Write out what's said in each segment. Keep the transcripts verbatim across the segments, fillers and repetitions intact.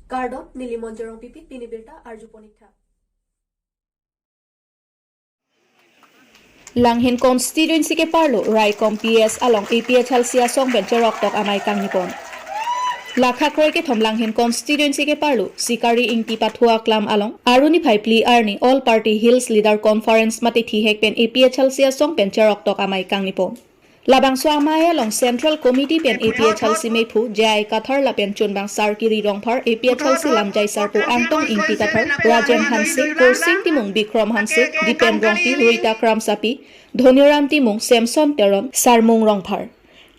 Kardom, neli Monjorong Pipit, pini birta arju ponik tha. Langhin constituency keparlo Raikom P S along A P H L C asong pen cheroktok amei kangni pon. Lakha kroi kethom Langhin constituency keparlo Sikari Ingti Pathua Klam along aruni phai phli arni All Party Hills Leader Conference mate thihek pen A P H L C asong pen cheroktok amei kangni pon. Labangso amei along Central Committee pen A P H L C mephu J I Kathar lapen chunbang Sarkiri Rongphar, A P H L C lamjai sarpo Angtong Ingti Kathar, Rajen Hanse, Kursing Timung, Bikrom Hanse, Dipen Rongpi, Rita Kramsapi, Dhoniram Timung, Samson Teron, Sarmung Rongphar.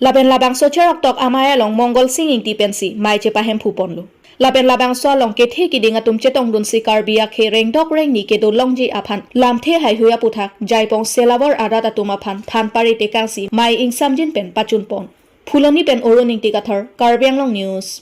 Lapen labangso cheroktok amei along Mongol Sing Ingti pensi mei chepahemphu ponlo. Lapen labangso along kethe kiding atum chetongdunsi Karbi akhei rengdok rengni kedo longji aphan lamthe haihui aputhak jaipong selawar arat atum aphan than pare tekangsi mei ingsamjin pen pachun pon. Phuloni pen Arun Ingti Kathar, Karbi Anglong News.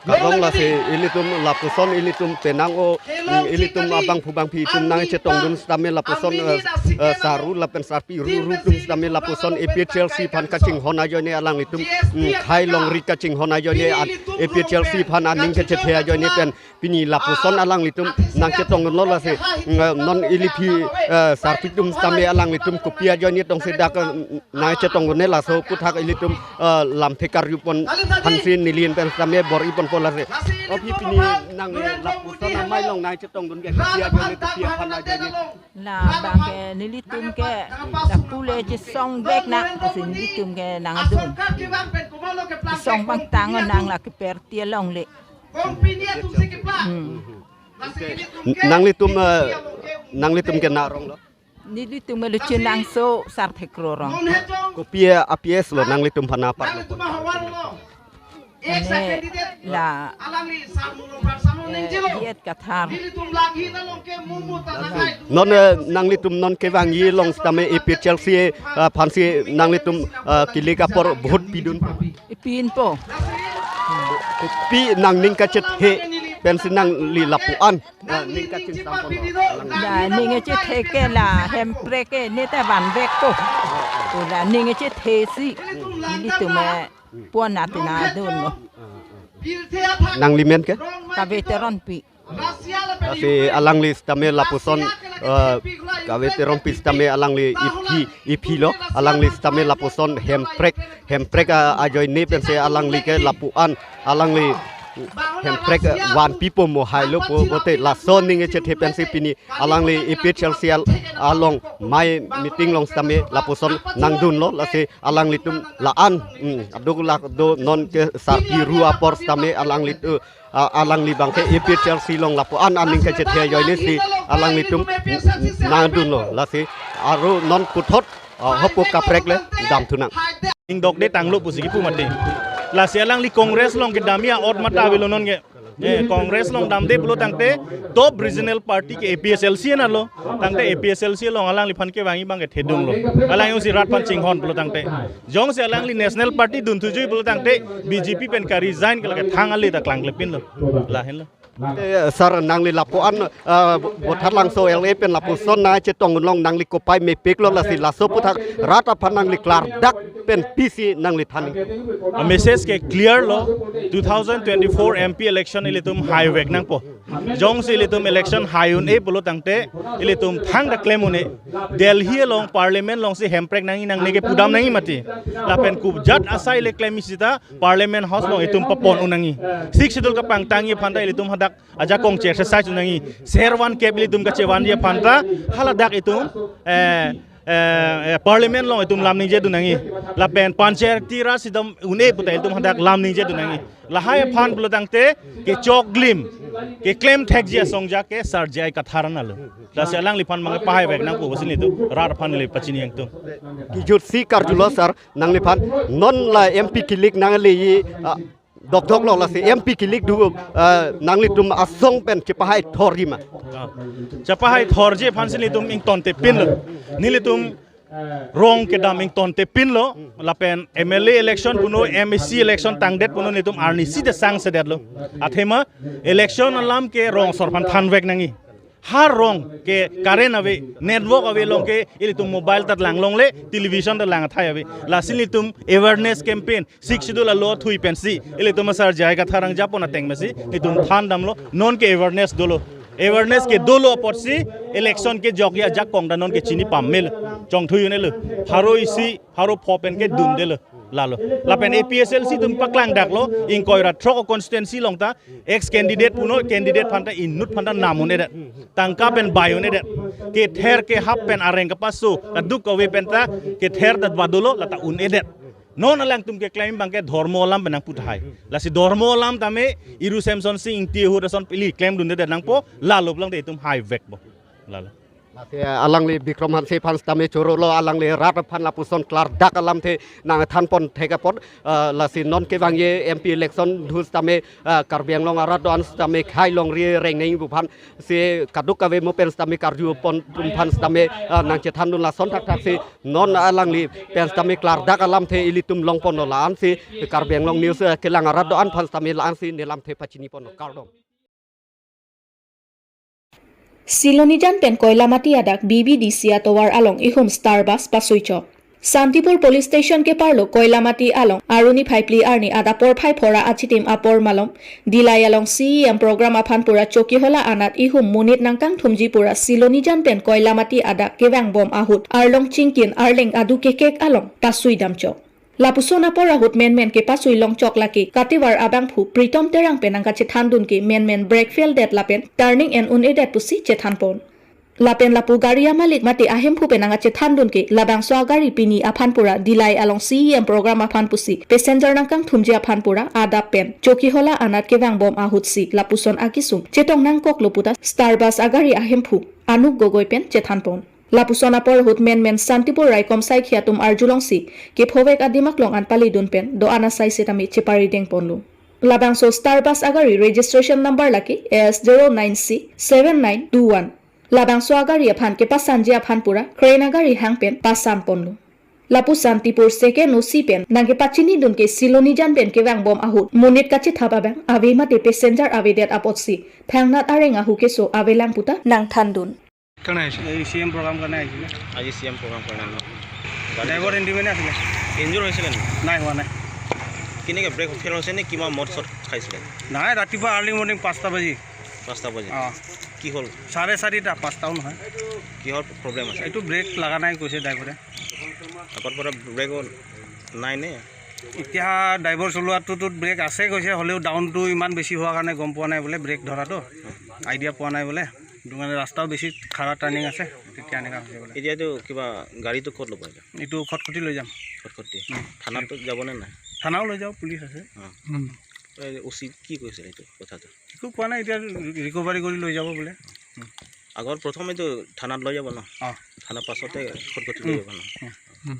Kardom, lasi ilitum lapuson ilitum penang o, mm, ilitum abangphu bangphi atum nangchetongdun sitame lapuson, eh, eh, saru lapen sarpi ru ru atum sitame lapuson A P H L C aphan kachinghon ajoine alanglitum, mm, khei longri kachinghon ajoine an-, A P H L C aphan aning kachethe ajoine pen pini lapuson alanglitum nangchetongdunlo, lasi, mm, non iliphi, eh, sarpi atum sitame alanglitum kopi ajoine tongsi dak, mm, nangchetongdunne laso aputhak ilitum, eh, lamthe karju pon aphansi neli pen sitame bor-i ponpo, lasi. O phi, pini nangli lapuson amei along nangchetongdun ke kopi ajoine, kopi aphan ajoine? Labang ke nelitum ke lapu le chesong bek na, lasi nelitum ke nangdun. Chesong bang tang nang la keperti along le. Hmm. Nanglitum, eh, nanglitum ke na arong lo? Nelitum ke Luchun Langso Sarthek Rorong. Kopi a-P S lo nanglitum aphan aparlo? Ane la, eh, J I Kathar. Non, eh, nanglitum non kevangji along sitame A P H L C, eh, aphansi nanglitum, eh, kilik apor vote pidun? Pinpo. Kopi nangning kachethe pensi nangli lapu-an, eh, ning kachinghon ponlo? La ning kachethe ke la Hemprek ke neta vanvekpo. To la ning kachethe si nelitum, eh, pon atina dunlo. Nangli men ke? Kave Teronpi. Lasi alangli sitame lapuson, eh, Kave Teronpi sitame alangli iphi, iphi lo, alangli sitame lapuson Hemprek, Hemprek, ah, ajoine pensi alangli ke lapu-an, alangli Hemprek, eh, vanpipo mo hailo po, pote laso ning kachethe pensi pini alangli A P H L C al-, along mei meeting along sitame lapuson nangdunlo, lasi alanglitum la-an, hmm, aduk lak do non ke sarpi ru apor sitame alanglitum, ah, alangli abang ke A P H L C along lapu-an aning kachethe ajoine si alanglitum nangdunlo, lasi aru non puthot, ah, hopu kaprek le damthunang. Ingdok de tanglo pusi kipu mati. Lasi alangli Congress along kedamji a'ot mata avelo non ke. Eh, Congress along damde pulo tangte top regional party ke A P H L C analo. Tangte A P H L C along alangliphan kevangji abang ke thedunglo. Alang jongsi rat aphan chinghon pulo tangte. Jongsi alangli National Party dunthuji pulo tangte B J P pen ka-resign ke lake thang ale ta klangklepinlo. Lahenlo. Eh, sir, nangli lapu-an, eh, Botharlangso L A pen lapuson nangchetongdun along nangli kopai mepiklo, lasi laso aputhak rat aphan nangli klardak pen pisi nangli than? A message ke clear lo, two thousand twenty-four M P election ilitum haivek nangpo. Jongsi ilitum election hai un-e pulo tangte, ilitum thangta klem un-e. Delhi along parliament alongsi Hemprek nangji nangne ke pudam nangji mati. Lapen kujat asai le klem sita parliament house along itum papon un nangji. Sixth schedule kapangtangji aphanta ilitum hadak ajakong che-exercise un nangji. Ser van kep ilitum kachevanji aphanta haladak itum, eh, eh, eh, parliament along itum lam ningje dun nangji. Lapen panchayati raj sidam un-e puta itum hadak lam ningje dun nangji. Lahai aphan pulo tangte kechoklim, keklem thekji asong ajak ke Sar J I Kathar analo. Lasi alangliphan mang pahaivek nangpo pusi nelitum rat aphan le pachini ingtung. Kejut si karjulo sir, nangliphan non la M P kilik nangleji, ah, dokdoklo, lasi M P kilik do, ah, nanglitum asong pen chepahai thorji ma? Ah. Chepahai thorji aphansi nelitum ingtontepinlo. Nelitum rong kedam ingtontepinlo, lapen M L A election puno, M A C election tangdet puno nelitum arnisi te sangsedetlo. Athema election alam ke rong asor aphan thanvek nangji. Har rong ke current ave, network ave along ke ilitum mobile ta lang longle, television ta lang athai ave. Lasi ilitum awareness campaign, Sixth Schedule a-law thui pensi ilitum asar J I Kathar angjapon ateng mesi ilitum than damlo, non ke awareness dolo. Awareness ke dolo apotsi election kejok ajakong ta non ke chini pamelo. Chongthui unelo. Pharo isi, pharo pho pen ke dundelo. Lalo. Lapen A P H L C atum paklang daklo, ingkoi ra throk constituency along ta, ex candidate punon, candidate aphan ta inut aphan ta nam un-edet. Tangka pen bai un-edet. Kether kehap pen areng kepaso, kaduk kave pen ta, kether ta ba dolo, la ta un-edet. Non alangtum keklem abang ke dhormo alam pen nangpu tahai. Lasi dhormo alam tame, Iru Semson Sing Ingti ahut ason pili klemdundedet nangpo, lalo pulang te itum haivekpo. Lalo. Lasi alangli Bikram Hanse aphan sitame chorolo, alangli rat aphan lapuson klardak alamthe nangthanpon thek apot, ah, lasi non kevangji M P election thu sitame, ah, Karbi Anglong arat do-an sitame khei longri reng nangji pu aphan si kaduk kave mo pen sitame karjupon atum aphan sitame, ah, nangchethandun, lason thakthaksi non alangli pen sitame klardak alamthe ilitum longponlo, la-ansi Karbi Anglong News, ah, kelang arat do-an aphan sitame la-ansi nelamthe pachiniponlo, kardom. Silonijan pen Koilamati adak B B D C atovar along ihum Star Bus pasuichok. Santipur Police Station keparlo Koilamati along arni phai phli arni adap porphai phora achitim apor malom Dillai along C E M program aphan pura Chokihola anat ihum monit nangkangthumji pura Silonijan pen Koilamati adak kevangbom ahut arlong chingkin arleng adu kekek along pasuidamchok. Lapuson apor ahut menmen kepasui longchok lake kativar abangphu Pritom Terang pen nangkachethandun ke menmen brake fail det lapen turning en un-edet pusi chethanpon. Lapen lapu gari amalik mate ahemphu pen nangkachethandun ke labangso agari pini aphan pura Dillai along C E M program aphan pusi passenger nangkangthumji aphan pura adap pen Chokihola anat kevangbom ahutsi lapuson akesung chetong nangkoklo puta Star Bus agari ahemphu Anup Gogoi pen chethanpon. Lapuson apor ahut menmen Santipur raikom saikhi atum arjulongsi kephovek adim aklong an palidun pen do-an asai sitame cheparidengponlo. Labangso Star Bus agari registration number lake S zero nine C seven nine two one. Labangso agari aphan kepasanji aphan pura crane agari hang pen pasanponlo. Lapu Santipur second O C pen nangkepachinidun ke Silonijan pen kevangbom ahut monit kachethap abang ave mate passenger avedet apotsi thangnat areng ahu keso avelang puta nangthandun. কাৰণে আহিছিলে? এই C M programme কাৰণে আহিছিলে। আজি C M programme কাৰণে ন? Driver independent আছিলে? ইনজুৰ হৈছিলে নেকি? নাই, হোৱা নাই। কেনেকে ব্ৰেক ফেইল হৈছে নে কিবা মদ চদ খাইছিলে? নাই, ৰাতিপুৱা আৰ্লি মৰ্ণিং পাঁচটা বাজি। পাঁচটা বাজি? অ। কি হ'ল? চাৰে চাৰিটা, পাঁচটাও নহয়। কিহৰ প্ৰব্লেম আছে? এইটো ব্ৰেক লগা নাই কৈছে ড্ৰাইভাৰে। আগৰ পৰা ব্ৰেকো নাই নে? এতিয়া ড্ৰাইভাৰ চলোৱাটোতো ব্ৰেক আছে কৈছে, হ'লেও ডাউনটো ইমান বেছি হোৱাৰ কাৰণে গম পোৱা নাই বোলে, ব্ৰেক ধৰাটো আইডিয়া পোৱা নাই বোলে। সেইটো কাৰণে ৰাস্তাও বেছি খাৰা টাৰ্ণিং আছে, তেতিয়া এনেকুৱা হৈছে বোলে। এতিয়াতো কিবা গাড়ীটো ক'ত ল'ব এতিয়া? এইটো খটখটি লৈ যাম। খটখটি। উম। থানাতো যাবনে নাই? থানাও লৈ যাওঁ, পুলিচ আছে। অ। উম। এই অ' চি কি কৈছে এইটো কথাটো? একো কোৱা নাই, এতিয়া ৰি-, ৰিকভাৰী কৰি লৈ যাব বোলে। উম। আগৰ প্ৰথমেতো থানাত লৈ যাব ন? অ। থানাৰ পাছতে খটখটি লৈ উম। যাব ন? উম। উম।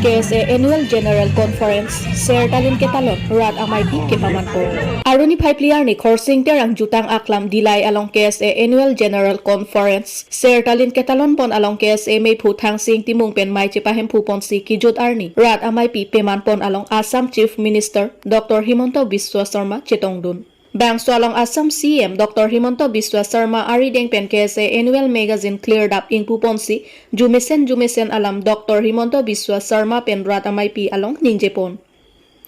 K S A Annual General Conference, Sertalin Ketalon, Rat Ameipi kepamanpon. Aruni phai phli arni Khorsing Terang jutang aklam Dillai along K S A Annual General Conference, Sertalin Ketalonpon along K S A meiphu Thangsing Timung pen mei chepahemphuponsi kejut arni Rat Ameipi pemanpon along Assam Chief Minister Doctor Himanta Biswa Sarma chetongdun. Bangso along Assam C M Doctor Himanta Biswa Sarma arideng pen K S A Annual Magazine klirdap ingpuponsi, jumesen jumesen alam Doctor Himanta Biswa Sarma pen Rat Ameipi along ningjepon.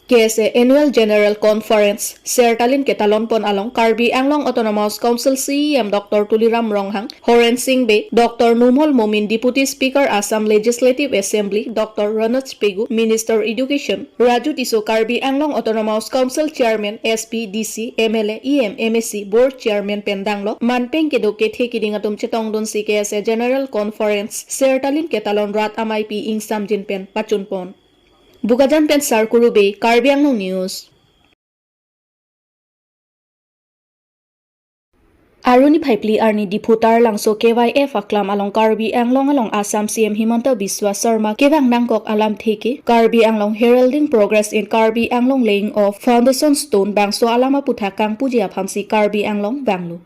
K S A Annual General Conference, Sertalin Ketalonpon along Karbi Anglong Autonomous Council C E M Doctor Tuliram Ronghang, Horen Sing Bey, Doctor Numal Momin, Deputy Speaker Assam Legislative Assembly, Doctor Ranoj Pegu, Minister Education, Raju Tisso, Karbi Anglong Autonomous Council Chairman, S P, D C, M L A, E M, M A C, Board Chairman pen danglok manpeng kedo kethe kiding atum chetongdunsi K S A General Conference, Sertalin Ketalon Rat Ameipi ingsamjin pen pachunpon. Bokajan pen Sarkuru Bey, Karbi Anglong News. Aruni phai phli arni Diphu Taralangso K Y F aklam along Karbi Anglong along Assam C M Himanta Biswa Sarma kevang nangkok alamthe ke Karbi Anglong Heralding Progress in Karbi Anglong, Laying of Foundation Stone bangso alam aputhak kangpuji aphansi Karbi Anglong vanglo.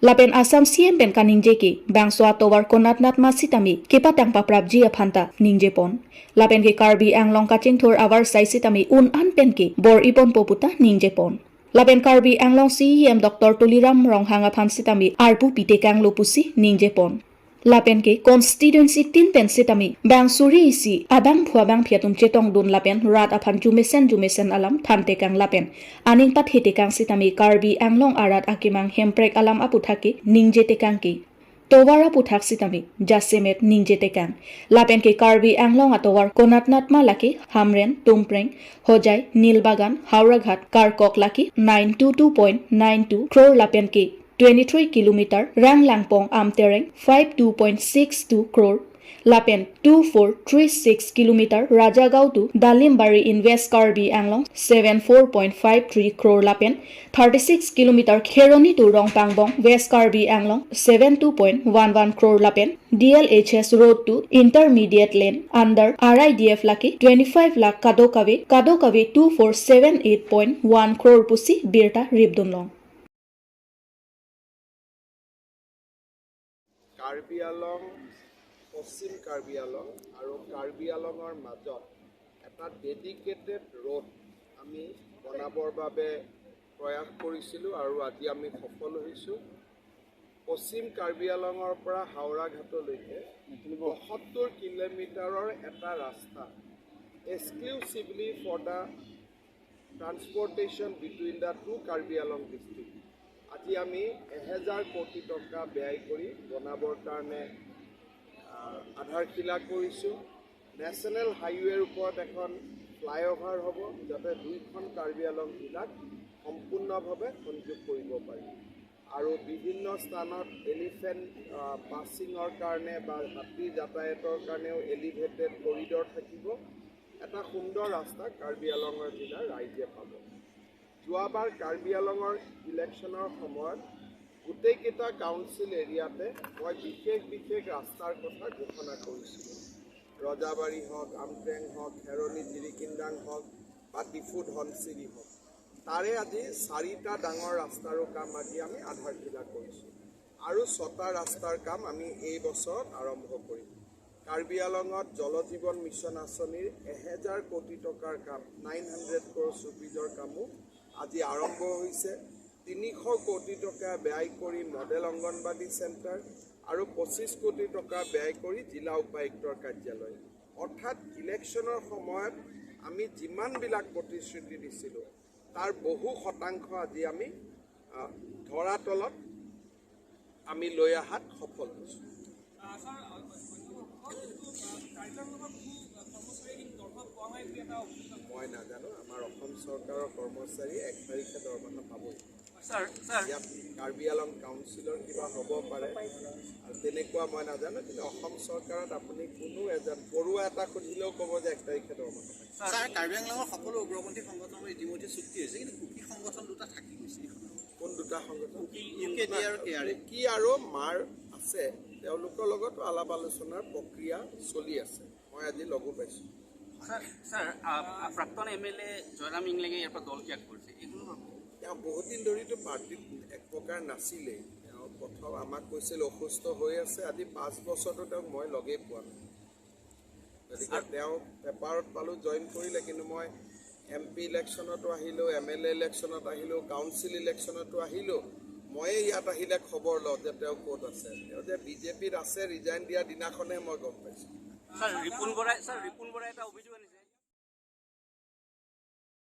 Lapen Assam C M pen kaningje ke bangso atovar konatnat ma sitame kepatang paprapji aphanta ningjepon. Lapen ke Karbi Anglong kachingthur avarsai sitame un an pen ke bor-iponpo puta ningjepon. Lapen Karbi Anglong C E M Doctor Tuliram Ronghang aphan sitame arpu pitekanglo pusi ningjepon. Lapen ke constituency tin pen sitame bang suri isi abangphu abangphi atum chetongdun lapen rat aphan jumesen jumesen alam thantekang lapen aning pathetekang sitame Karbi Anglong arat akemang hemprek alam aputhak ke ningjetekang ke. Tovar aputhak sitame jasemet ningjetekang. Lapen ke Karbi Anglong atovar konatnatma lake Hamren, Tumpreng, Hojai, Nilbagan, Howraghat, Karkok lake nine two two point nine two crore lapen ke twenty-three kilometer Ranglangpong Amtereng five two point six two crore lapen two four three six kilometer Rajagaon to Dalimbari in West Karbi Anglong seven four point five three crore lapen thirty-six kilometer Kheroni to Rongpangbong West Karbi Anglong seven two point one one crore lapen D L H S road to intermediate lane under R I D F lake twenty-five lakh kadokave kadokave two four seven eight point one crore pusi birta ripdunlong. Karbi আলং, পশ্চিম কাৰ্বি আলং আৰু কাৰ্বি আলঙৰ মাজত এটা dedicated road আমি বনাবৰ বাবে প্ৰয়াস কৰিছিলোঁ আৰু আজি আমি সফল হৈছোঁ। পশ্চিম কাৰ্বি আলঙৰ পৰা হাওৰাঘাটলৈকে পঁয়সত্তৰ কিলোমিটাৰৰ এটা ৰাস্তা, exclusively for the transportation between the two Karbi Anglong district। আজি আমি এহেজাৰ কোটি টকা ব্যয় কৰি বনাবৰ কাৰণে আহ, আধাৰশিলা কৰিছোঁ। নেশ্যনেল হাইৱেৰ ওপৰত এখন ফ্লাইঅভাৰ হ'ব, যাতে দুইখন কাৰ্বি আংলং জিলাক সম্পূৰ্ণভাৱে সংযোগ কৰিব পাৰি। আৰু বিভিন্ন স্থানত এলিফেণ্ট পাছিঙৰ কাৰণে বা হাতী যাতায়াতৰ কাৰণেও এলিভেটেড কৰিডৰ থাকিব। এটা সুন্দৰ ৰাস্তা কাৰ্বি আংলঙৰ জিলাৰ ৰাইজে পাব। যোৱাবাৰ কাৰ্বি আংলঙৰ ইলেকশ্যনৰ সময়ত গোটেইকেইটা কাউন্সিল এৰিয়াতে মই বিশেষ বিশেষ ৰাস্তাৰ কথা ঘোষণা কৰিছিলোঁ। ৰজাবাৰী হওক, আমট্ৰেং হওক, খেৰণি জিৰিকিন্দাং হওক বা ডিফু ধনশিৰি হওক, তাৰে আজি চাৰিটা ডাঙৰ ৰাস্তাৰো কাম আজি আমি আধাৰশিলা কৰিছোঁ আৰু ছটা ৰাস্তাৰ কাম আমি এই বছৰত আৰম্ভ কৰিম। কাৰ্বি আংলঙত জল জীৱন মিছন আঁচনিৰ এহেজাৰ কোটি টকাৰ কাম, নাইন হাণ্ড্ৰেড ক্ৰ'ৰ্ছ ৰুপিজৰ কামো আজি আৰম্ভ হৈছে। তিনিশ কোটি টকা ব্যয় কৰি মডেল অংগনবাদী চেণ্টাৰ আৰু পঁচিছ কোটি টকা ব্যয় কৰি জিলা উপায়ুক্তৰ কাৰ্যালয়। অৰ্থাৎ ইলেকশ্যনৰ সময়ত আমি যিমানবিলাক প্ৰতিশ্ৰুতি দিছিলোঁ, তাৰ বহু শতাংশ আজি আমি আহ, ধৰাতলত আমি লৈ অহাত সফল হৈছোঁ। আহ, ছাৰ, আহ, অসম যিটো, আহ, কাৰ্বি আংলঙৰ বহু, আহ, কৰ্মচাৰীৰ দৰমহা পোৱা নাই বুলি এটা অভিযোগ আছে। মই নাজানো, আমাৰ অসম চৰকাৰৰ কৰ্মচাৰীয়ে এক তাৰিখে দৰমহা পাবই। ছাৰ, ছাৰ, ইয়াত কাৰ্বি আংলং কাউন্সিলৰ কিবা হ'ব পাৰে আৰু তেনেকুৱা মই নাজানো, কিন্তু অসম চৰকাৰত আপুনি কোনো এজন পৰুৱা এটা সুধিলেও ক'ব যে এক তাৰিখে দৰমহা পায়। ছাৰ, ছাৰ, কাৰ্বি আংলঙৰ সকলো উগ্ৰপন্থী সংগঠনৰ ইতিমধ্যে চুক্তি হৈছে, কিন্তু কুকি সংগঠন দুটা থাকি গৈছে। কোন দুটা সংগঠন? ইউ কে ডি আৰু কে আৰ এ। কুকি আৰু মাৰ আছে, তেওঁলোকৰ লগতো আলাপ আলোচনাৰ প্ৰক্ৰিয়া চলি আছে, মই আজি লগো পাইছোঁ। ছাৰ, ছাৰ, আ, আ, প্ৰাক্তন এম এল এ জয়ৰাম ইংলেঙে ইয়াৰ পৰা দল ত্যাগ কৰিছে, এই কোনো তেওঁ বহুত দিন ধৰিতো পাৰ্টিত এক প্ৰকাৰ নাছিলেই। তেওঁ প্ৰথম আমাক কৈছিল অসুস্থ হৈ আছে, আজি পাঁচ বছৰতো তেওঁক মই লগেই পোৱা নাই। গতিকে তেওঁ পেপাৰত পালোঁ, জইন কৰিলে, কিন্তু মই এম পি ইলেকশ্যনতো আহিলোঁ, এম এল এ ইলেকশ্যনত আহিলোঁ, কাউন্সিল ইলেকশ্যনতো আহিলোঁ। ময়ে ইয়াত আহিলে খবৰ লওঁ যে তেওঁ ক'ত আছে। তেওঁ যে বি জে পিত আছে, ৰিজাইন দিয়া দিনাখনে মই গম পাইছোঁ। ছাৰ, ৰিপুণ বৰাই, ছাৰ, ৰিপুণ বৰাই এটা অভিযোগ আনিছে।